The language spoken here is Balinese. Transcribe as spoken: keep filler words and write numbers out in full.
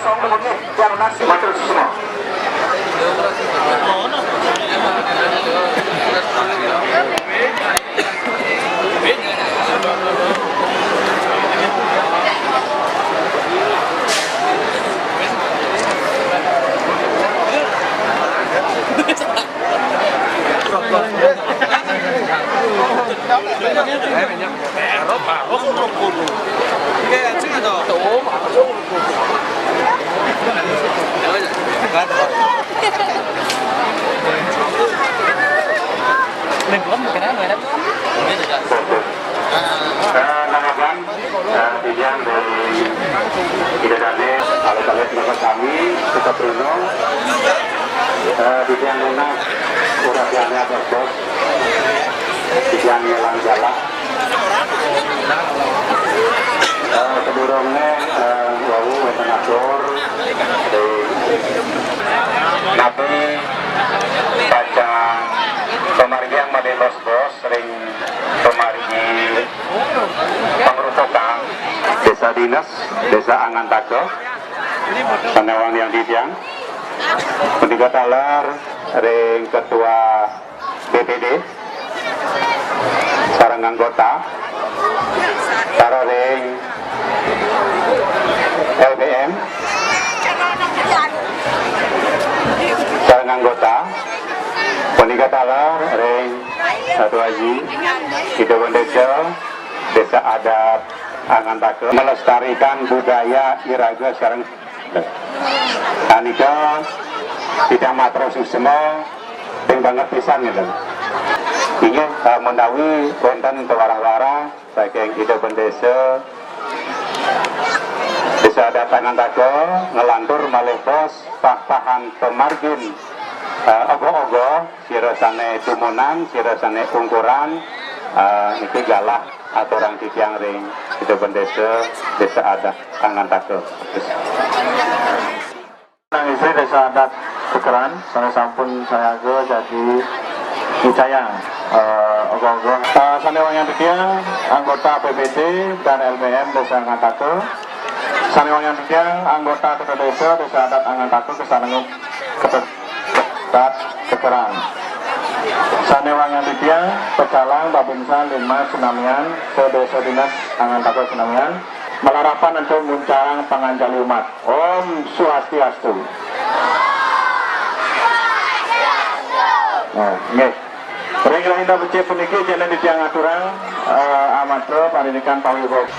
Matur suksma. Eh, nanggapan, eh, titiang dari Ida Dane, alit-alit maka sami, tetap Bruno, eh, titiang nunas, udah siangnya bos-bos, titiang ngelang jalan. Eh, sedurungnya, eh, wau wonten atur, eh, napi pacang pamargiang malih bos-bos ring pamargi pangrupukan Desa Dinas, Desa Angantaka, sané wangiang titiang. Punika taler ring Ketua B P D, sareng anggota, sareng ring L B M, sareng anggota, punika taler ring Ratu Aji, Ida Bendesa, Desa Adat Angantaka, melestarikan budaya iraga sareng Nah, nika titiang matur suksma, ping banget pisan ngéten. Inggih, eh, menawi wonten tawara-wara saking Ida Bendesa, Desa Adat Angantaka nglantur malih bos pah-pahan pamargin, eh, ogoh-ogoh, sira sané dumunan, sira sané ungkuran, eh, niki galah aturang titiang ring Ida Bendesa, Desa Adat Angantaka. Nang istri Desa Adat Kekeran, sané sampun sayaga jagi ngicayang, eh, ogoh-ogoh. Eh, sané wangiang titiang anggota P B D dan L B M Desa Angantaka. Sané wangiang titiang anggota Ketua Desa, Desa Adat Angantaka, kesanengan Keter-, Ketat Kekeran. Sané wangiang titiang, pecalang, babinsan, linmas, sinamian, sedesa dinas, Angantaka sinamian, malarapan antuk nguncarang panganjali umat. Om Swastiastu. Nah, nggih. Ring rahina becik puniki, jenen titiang aturang, eh, amatra pandidikan pawibawa.